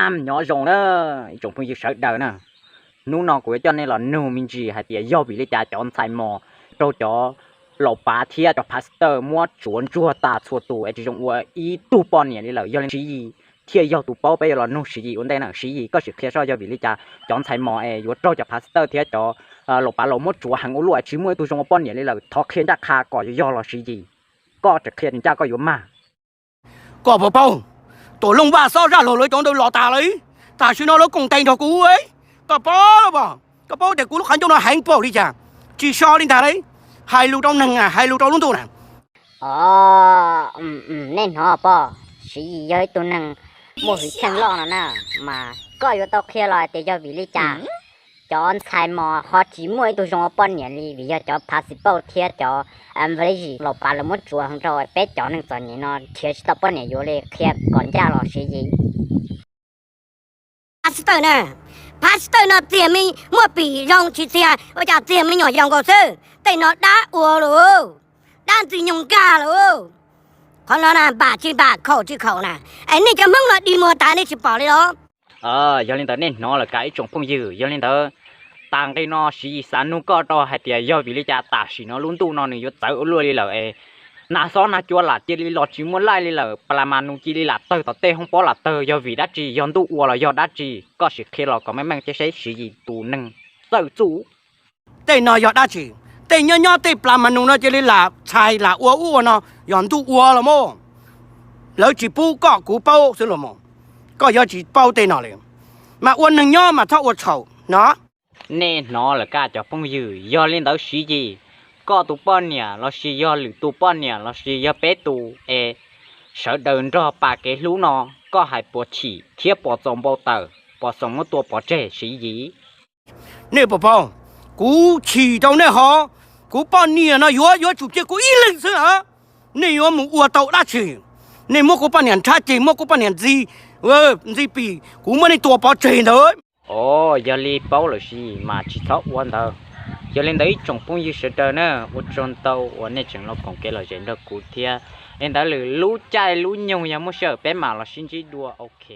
Nyob zoo na ib tsoom phooj ywg sawv daws na, hnub no kuv yuav coj nej los nug me ntsis hais tias yog vim li cas cov ntxhais mos raug cov laus pav thiab cov pastor muab tsuav ntsuag tas txhua tus es tsis zoo ua ib tug poj niam li lawm. Yog li Siv Yis thiaj yog tus paub, peb yuav los nug Siv Yis ua ntej na. Siv Yis, koj sim qhia seb yog vim li cas cov ntxhais mos es yuav raug cov pastor thiab cov laus pav laus muab tsuav heev ua luaj es tsis muaj ib tug zoo ua poj niam li lawm. Thov qhia ncaj qha kom yog los Siv Yis, koj tseem qhia ncaj koj yuav mag. Koj puas paub, Tuam Looj Vaj Xob Zaj Laug lawv cov ntawd los tas lawm, tam sim no lawv koom tes nrog kuv. Koj paub los pom, koj paub tias kuv lub qhov ncauj no heev npaum li cas, tsis so li ntag lauj. Hais lus rau neeg, hais lus rau lub ntuj na. Os, nej hnov pom, Siv Yis yog ib tug neeg muaj hwj chim loj no na, mas koj yuav tau qhia los hais tias yog vim li cas cov ntxhais mos ho tsis muaj ib tug zoo ua poj niam li, vim yog cov pastor thiab cov evangelist laus pav lawv muab tsuav heev rau peb cov neeg txom nyem no nrhiav tsis tau poj niam yuav li. Qhia kom ncaj los Siv Yis. Pastor na, pastor no txiag me, muaj pim zoo tsis txiag ua cas txiag me nyuam yaus nkaus xwb. Tej no dab ua lauj, dab ntxwg nyoog nkag lauj. Qhov no na npam tsis npam, khaum tsis khaum na, es nej cov Hmoob no dig muag tas nej tsis pom li los? Yog li ntawd nej hnov lawm kab ib tsoom phooj ywg. Yog li ntawd, tag nqi no Siv Yis xav nug koj rau hais tias yog vim li cas tam sim no lub ntuj no nws yuav txawv ua luaj li lawm es nag xob nag cua lam cia li los tsis muaj laij li lawm, plas mas nus cia li lam tawg tom tej hoob pob lam tawg, yog vim dab tsi? Yog ntuj ua los yog dab tsi? Koj sim qhia los kom meej meej thiab seb Siv Yis tus neeg txawj txuj. Tej no yog dab tsi? Tej nyob nyob tej plas mas nus no cia li lam txhais lam ua ub ua no, yog ntuj ua los mas. Lawv tsis pub koj kuv paub xwb los mas. Koj yuav tsis paub tej no li, mas ua neeg nyob mas txhob ua txhaum no. Nej hnov lawm kab cov phooj ywg. Yog li ntawd Siv Yis, koj tus poj niam lossis yog lwm tus poj niam lossis yog peb tus es sawv daws nrog pas kev hlub no, koj hais puas chim thiab puas txaus npau taws, puas xav muab tua pov tseg Siv Yis? Nej puas paub, kuv chim rau nej hov, kuv poj niam no yuav yuav tsum cia kuv ib leeg xwb a. Nej yuav mus ua tau dab tsi? Nej muab kuv poj niam nrhab ceg, muab kuv poj niam ntxi, ntxi pim, kuv muab nej tua pov tseg ntawd. Os, yog li paub lawm Siv Yis mas tsis txhob ua ntawd. Yog li ntawd ib tsoom phooj ywg sawv daws na, ua tsaug ntau uas nej tseem los koom kev lom zem nrog kuv thiab. Li ntawd lwm lub caij lub nyoog yog muaj sij hawm peb mam los sib ntsib dua, ok.